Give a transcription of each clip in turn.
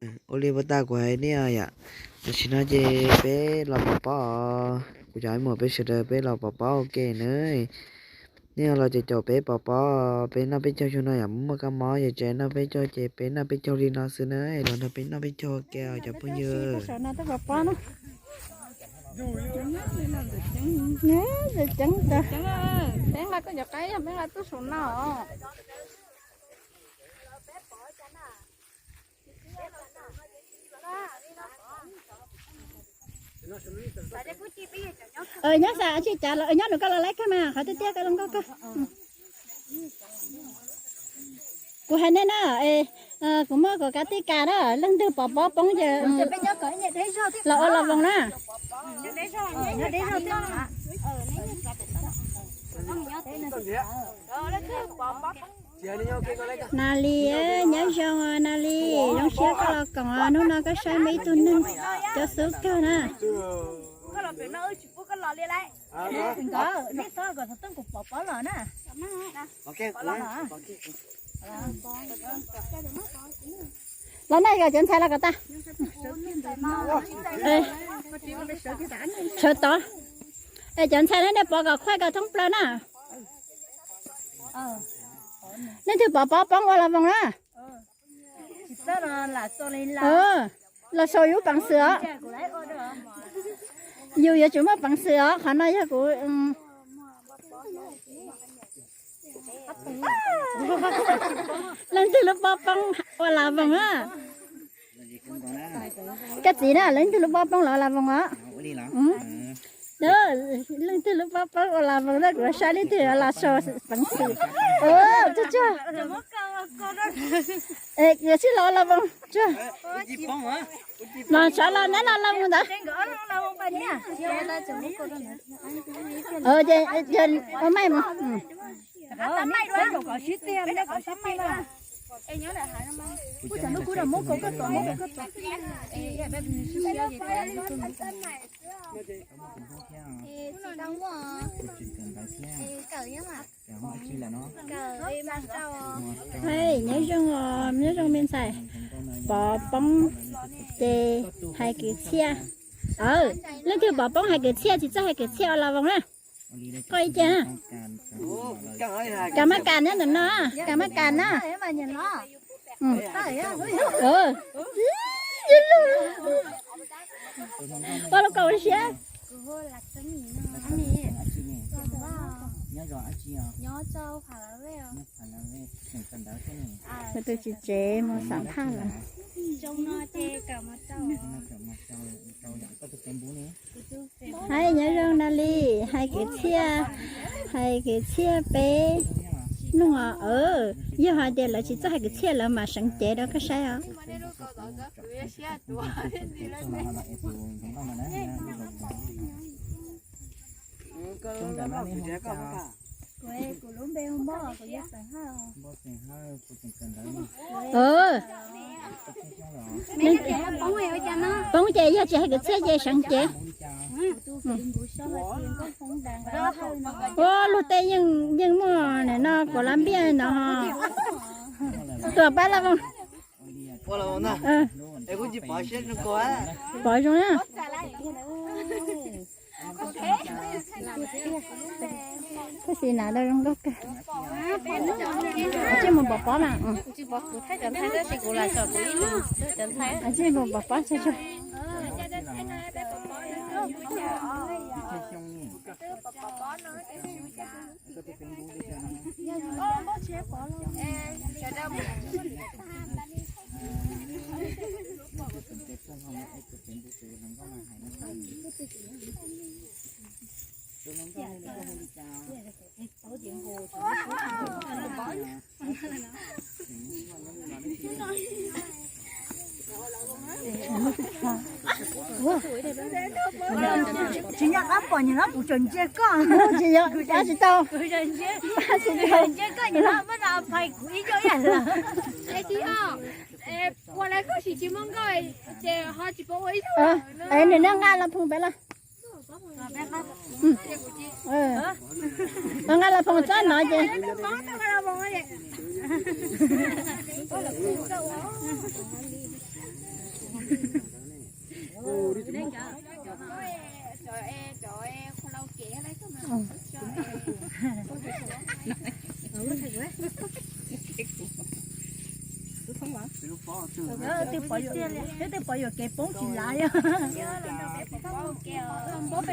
Ua li puas tas kuv hais nej yom, tam sim no ces peb los pov pob, kuv cov ib muam peb sawv daws peb los pov pob ua ke na. Nej los caum caum peb pov pob, peb noj peb caug xyoo no yom, muaj kab mob yog tseem noj peb caug ces peb noj peb caug li no xwb na, los nrog peb noj peb caug ua ke cov phooj ywg. Nyob xav tsis cav los nyob nws koj los laib kawg mas qhov tiag tiag koj los nkauj kawg. Kuv hais nej na, kuv muaj kuv kab tij kas na, leej twg pov pob poob ces los ua los voos na. Nas Lis, nyob zoo Nas Lis, zoo siab koj los koom, hnub no koj saib muaj ib tug neeg cov xub kawg na. Los na, cov ntxhais los kom tag. Sawv tod. Es cov ntxhais nej pov kom khuaj kom thoob plaws na. Leej twg pov pob poob ua los voos na. Los sau yus peev xwm os. Yus yuav tsum muaj peev xwm os, qhov no yog kuv. Leej twg lub pob poob ua los voos na. Koj txiv na, leej twg lub pob poob los ua los voos os. Leej twg lub pob poob ua los voos na, kuv saib leej twg los sau peev xwm. Tsuag tsuag. Yuav sib los ua los voos tsuag. Los sawv los neb los los mus ntawd. Ua maij mus. Hais nyob zoo os, nyob zoo me ntxhais. Pov poob ces hais kwv txhiaj. Leej twg pov poob hais kwv txhiaj, tsis txawj hais kwv txhiaj ua los voos na. Koj ib ce na. Kas mab kas nyob ntawm no, kas mab kas na. Ua lub koj ua siab. Kuv tus txiv tsev mus xam phaj lawm. Hais nyob zoo Nas Lis, hais kwv txhiaj, hais kwv txhiaj peb nug os. Yog hais tias lawv tsis txawj hais kwv txhiaj lawv mam seev cev rau koj saib os. Poob ces yog tsis hais kwv txhiaj ces seev cev. Ua luag tej yeej muaj nim no kuv lab npiaj no. Tuam pab lab voos. Pov zoo na. Tab sis nas da zoo nkauj kawg. Tsij mus pov pob mas. Tsij mus pov pob tsuag tsuag. Tsis nyob qab pom nyias no kuv tseem ntsia koj. Tsis yog, pab tsis tau. Pab tsis tau. Ntsia koj nyias no muab no phais kuv ib zaug ib yam lawm. Es tsis yog, ua lawv koj sim tsis muaj nkauj ces ho tsis pom ua ib zaug. Es nws nqa los phoom pem los. Nqa los phoom txob no ces. Nqa los phoom ces. Twb pov yuam kev poob tsis lav yog. Poob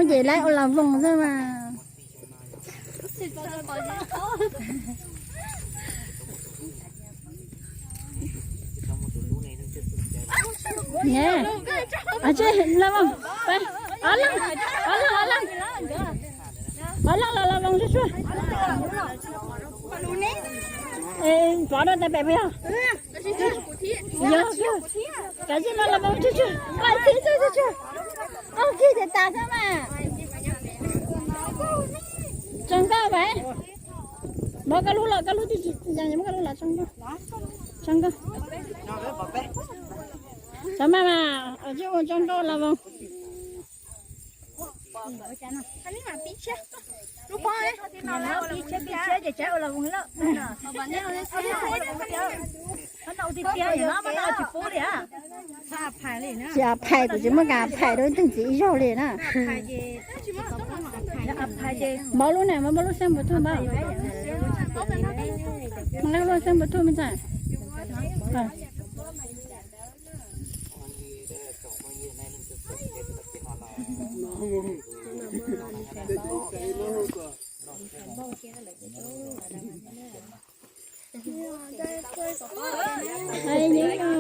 ces lawv ua las voos xwb mas. Las voos, ob leeg, ob leeg, ob leeg, ob leeg los las voos tsuag tsuag. Pov rau tais pem puas yog? Yog, kav tsij mas las voos tsuag tsuag, tais txiv tsuag tsuag. Ua kiag ces tas xwb mas. Tsoom nkauj pais, muab koj lub los, koj lub twb tsis yeej, muab koj lub los tsoom nkauj. Tsoom nkauj, tsoom mas mas, tsoom nkauj las voos. Tsis phais, kuv tsis muaj kas phais rau ib tug txiv ib zaug li na. Npaum lub na, npaum lub xeeb npaum thuj npaum, npaum lub xeeb npaum thuj me ntxhais. Nyob zoo,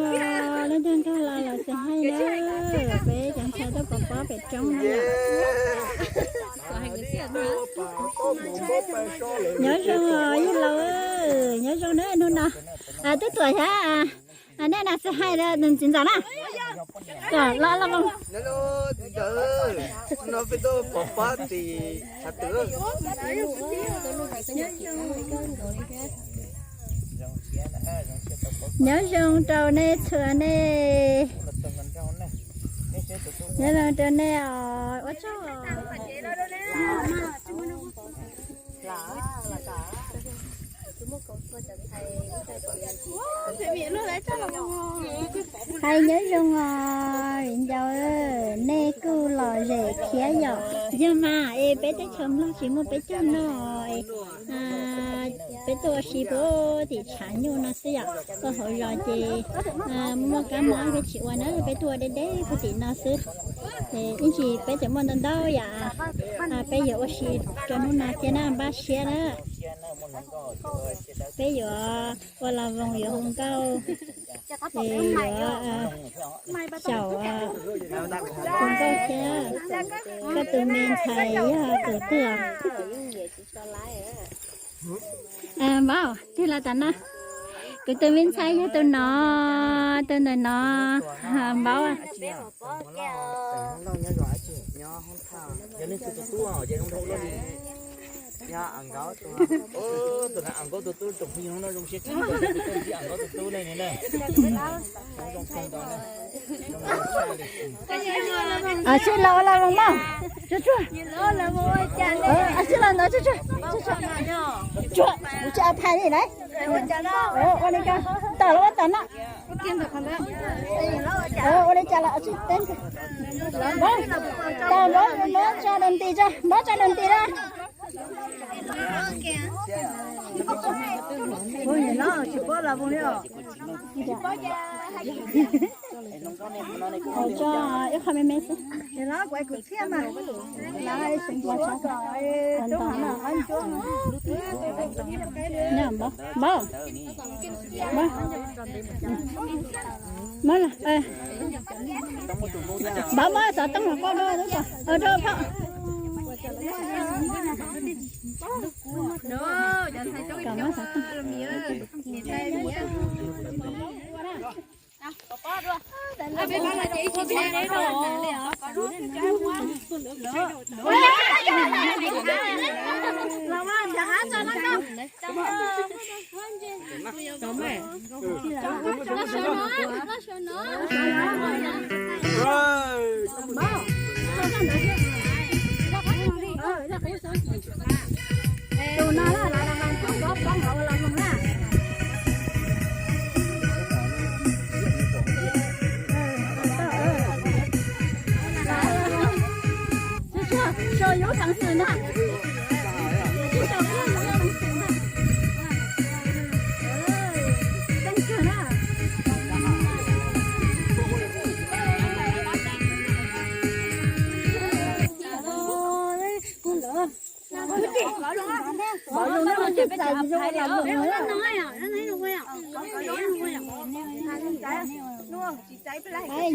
leej twg nrog los los xav hais na, peb cov ntxhais tuaj pov pob pem roob na. Nyob zoo yawg laus, nyob zoo na hnub no. Twb tuaj xyov, nej na xav hais txiv ntxawm na. Los los, no peb tuaj pov pob tim tshav twm. Nyob zoo rau nej txhua nej. Nyob zoo rau nej os, ua tsaug. Hais nyob zoo os viv ncaus, nej kuj lom zem thiab yom. Yog mas es peb teb chaws Nplog tsis muaj peb caug no, peb tuaj ua si puag tim tshav nyuj no xwb yom. Tuaj hauv zos ces muaj kab mob peb tsis ua na, peb tuaj ua deb deb puag tim no xwb. Ib ntsis peb tseem muaj ntau ntau yam, peb yuav ua si rau hnub no thiab na, npaj siab na. Peb yuav ua las voos, yuav hu nkauj, yuav xyaum hu nkauj thiab. Koj tus me ntxhais yog tus twg? Npaum, tig los tas no. Kuv tus me ntxhais yog tus no, tus ntawm no, npaum. Sib los ua las voos mog, tsuag tsuag. Sib los ntawd tsuag tsuag. Tsuag, kuv tsis a phais li lauj. Ua li ko, tawm los ua tawm no. Ua li cas los tsis teb. Tawm npov, npov tso dog nti tso, npov tso dog nti na. Tso ib qho me me xwb. Npov, npov, npov, npov, npov xov tooj los koj rau phauj.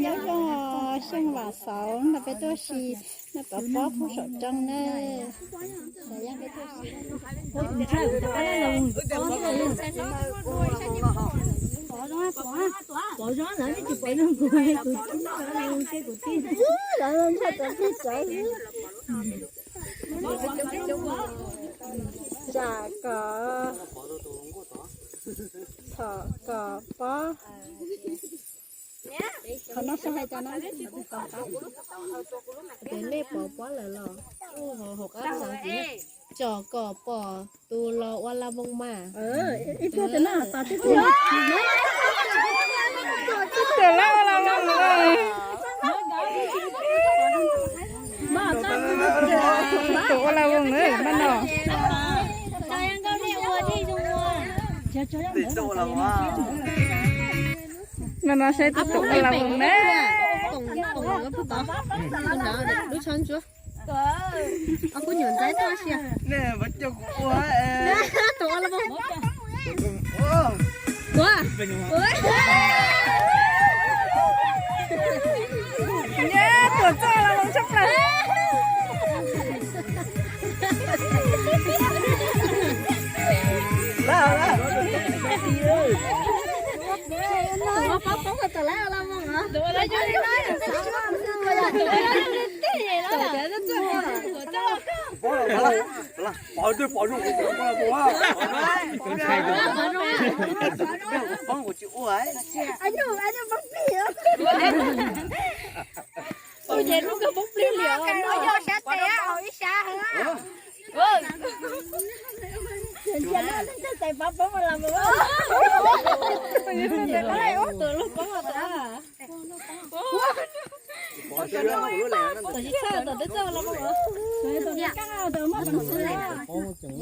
Nyob zoo xyoo vam xauv no peb tuaj si no pov pob pub saum roob na. Tsam kom txhom kom pob. Qhov no xyov hais cas no. Ces nej pov pob lawm los? Tsom kom pom tus los ua la voos mas. Ib pliag tos no tos tib pliag. Tus los ua la voos, tus ua la voos na, npaj no. Npaj no saib tus ua la voos na. Lub tsho ntsuab. Kuv nyuam ntxaib tuaj sia. Tus ua la voos. Ua. Tuam txoj la voos tshaj plaws. Tus ua pob poob kom tawm lawm la voos.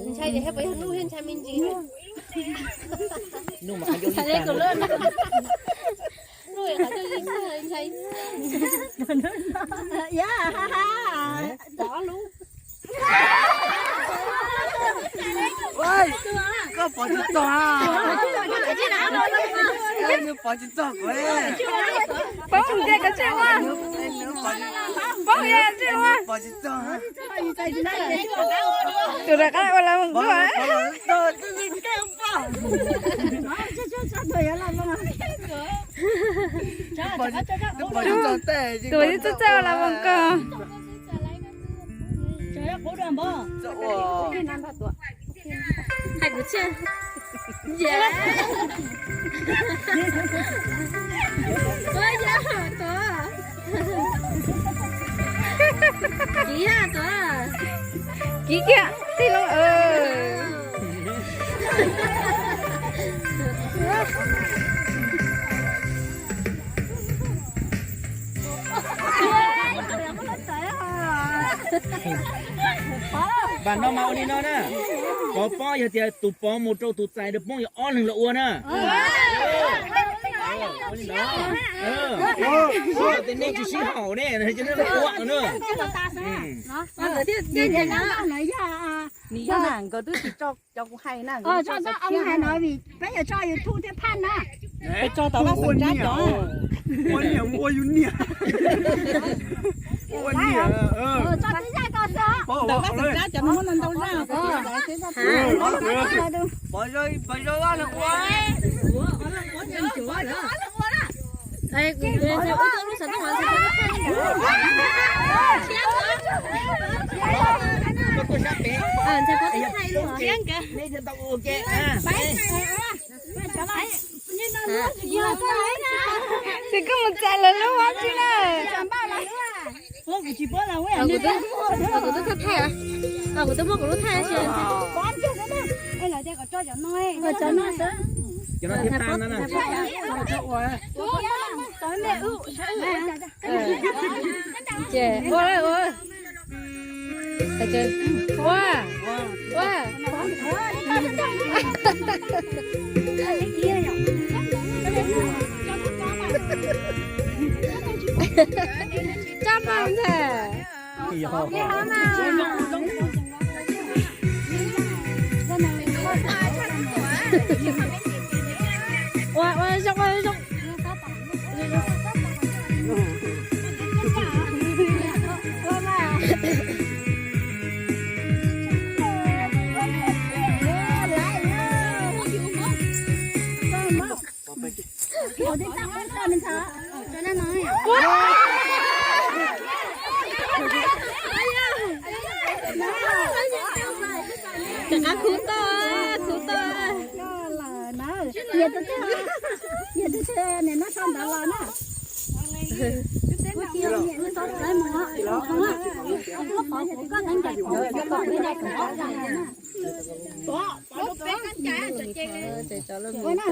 Ntshai ces thiaj pab yog nuj thiab ntshai me ntsis. Nuj qhov coj ntshai. Pov lub. Koj pov tsis txog, nws pov tsis txog kuv. Poob ntiag kav tsij ua, poob ntiag kav tsij ua. Tus rov qab ua la voos dua. Tus txawj txawj ua la voos ko. Hais kuv txhiaj. Ua yog tuav. Kiv yog tuav. Kiv kiag tij loo. Npam no mas ua li no na, pov pob yog tias tus pov mus rau tus txais rau poob yog ob leeg los ua na. Ua li no, nej tsis sib haum ne, nej ua na. Nkawd twb tsis tso cov kuv hais na, nkawd tso cov tshiab no vim peb yuav tso YouTube thiab phaj na. Peb tso tau Vaj Xeem Tsab cov, ua niam, ua niam, tso tib zaj ko xwb. Ntawm Vaj Xeem Tsab cov no muab ntau ntau zaj. Ces koj mus txais lawv lub ua tsi na. Kuv twb thaij, kuv twb muab kuv lub thaij. Cov no thiab tag no na. Ces ua lawm ua. Ua, ua. Tsob npaum ntag. Ua, ua zoo, ua zoo. Rov qab khub toj, khub toj. Yog tus twg, yog tus twg nim no sau ntawv los na. Ua na,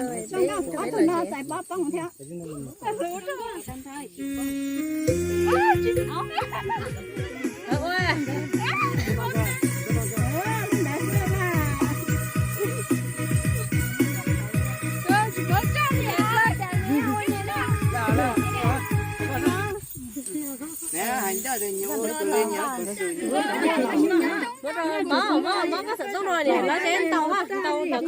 ob tug no txais pob poob thiab. Mob, mob, mob koj xav txog no, lawv tseem tau, tau, tau.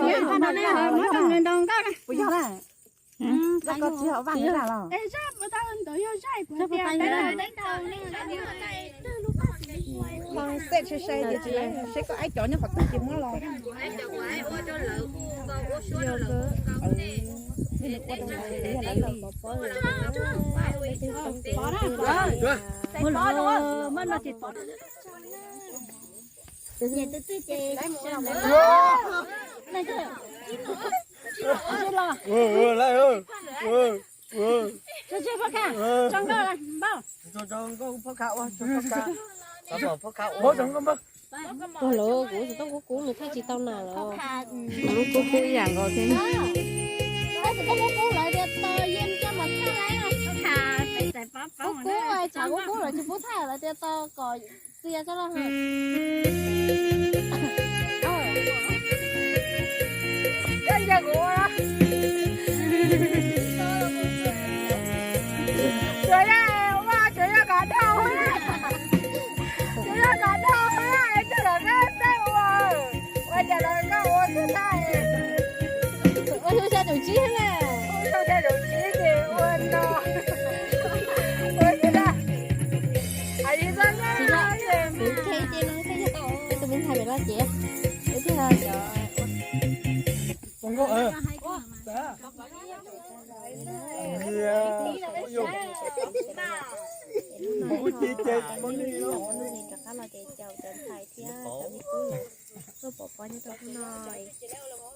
Xeb sai sai ces tsis, seb koj aib cov nyob qhov twg ces muab los. Ua lawm, kuv tsis tau kub kub nws thaij tsis tau nas lawm. Kub kub ib yam nkaus thiab. Kub kub, tshav kub kub lawv tsis pub thaij lawv tias tau kom txias tso los. Tsuas yog ua, tsuas yog kom dhau, tsuas yog kom dhau, es coj los neb peb ua, ua cas los koj ua xwb tag. Ua xyoo xya caum tsib na, ua xyoo xya caum tsib ces ua no, ua xwb tag. Hais li ntawd na, tus me ntxhais pem los ces, tus me ntxhais pem los ces, tus me ntxhais pem los ces. Rov qab los ces caum cov ntxhais thiab cov me tub los tuaj pov pob nyob rau hnub no,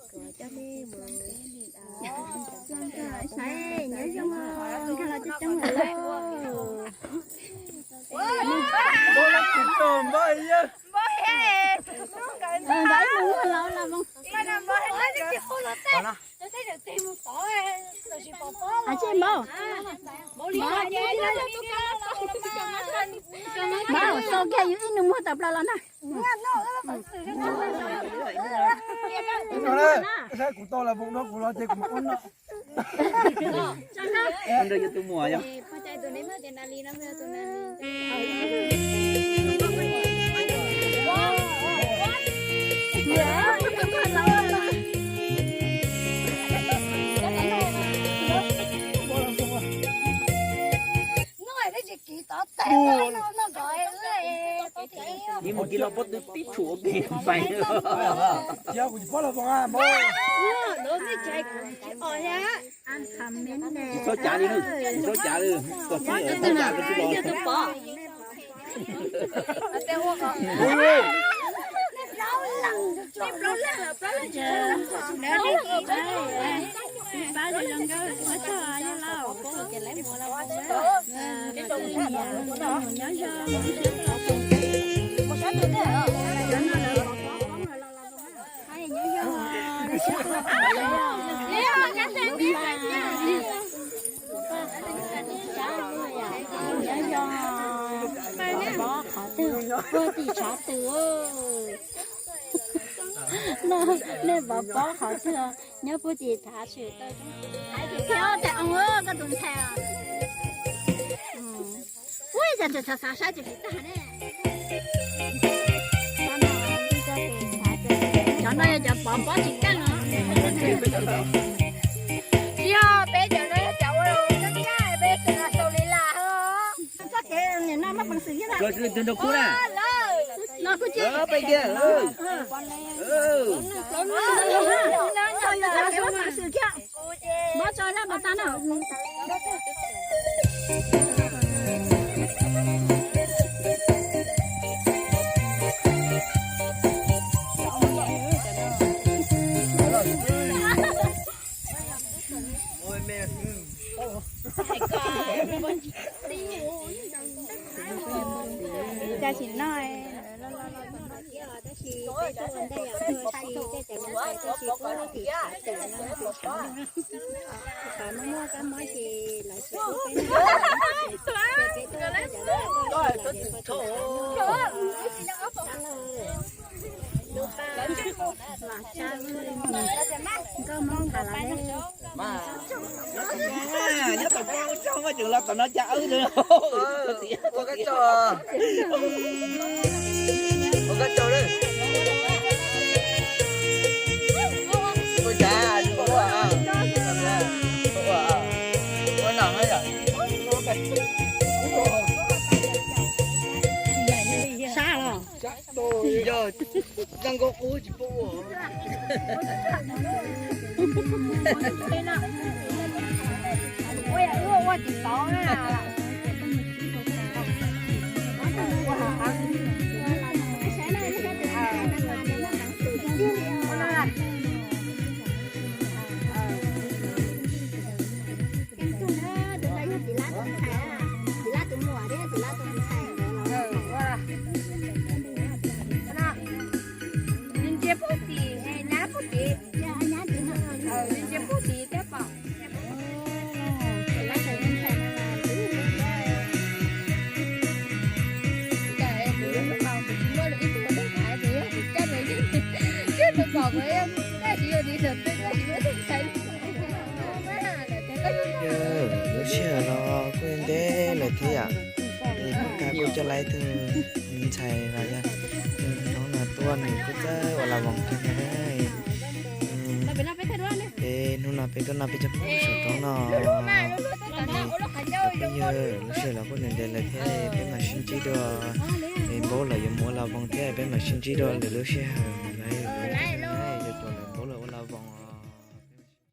kuv coj nej mus saib nyob zoo, nkag los coob coob lawm. Npawg, ib mus mus los los mus. Tsis npawg, npawg, sau kiag yus ib nus muag tawm plaws los na. Saib kuv tau las voos no kuv los ces kuv mam ua no. Nrog yus tus muam yog. Ib mus kis los pob tw tib tshum ua ke pais. Yog kuv tsis paub los voos a, tsis txhob cav li, tsis txhob cav li, kom txij txhob cav koj tsis los. Puag tim tshav twm. Nej pov pob qhov twg nyob puag tim tshav twm tau. Tais oo, koj tus ntxhais. Ua cas tseem xav xav saib tsis tag ne. Cov no yog cov pov pob tsis keej os. Tsis yog, peb cov no yog cov ua rau kab kab, peb tseem xaus li las os. Koj kev nim no muaj peev xwm thiab. Tus nraug kub na. Los kuj ci. Peb kiag. Muaj tso zaj pas tag na. Cas tsis noj. Tab sis peb tuaj ua ntej yom, tuaj ua si tej cov niam tais tuaj si puag tim tshav twm no, tim tshav no. Qhov muaj muaj kab mob ces lawv tsis pub peb noj, ces peb tuaj ua cov no, tuaj ua cov no, ces peb tuaj ua cov no. Nkauj Hmoob tham los ne. Nyob tom koj ua tsaug mas tseem los tom no cas wb ua koj tsaug. Ua koj tsaug lawm. Ua cas ua ua ua ua no yom. Sab los. Yog zoo nkauj qub tsis pub ua. Ua tsis tau na. Tus no yog txiv Lab tus ntxhais, txiv Lab tus muam thiab txiv Lab tus ntxhais nkawd los. Nws ntsia puag tim, nyab puag tim. Nws ntsia puag tim thiab pom. Lub sij hawm no kuj ntev lawm thiab yom, es kuj coj lawv ib tug ntxhais los yog tus hlob no tuaj nws kuj txawj ua las voos kawg na. Es hnub no peb tuaj noj peb cov phooj ywg saum roob no, phooj ywg, lub sij hawm los kuj ntev ntev lawm thiab, peb mam sib ntsib dua, es npau los yuav mus ua las voos thiab, peb mam sib ntsib dua lwm lub sij hawm na.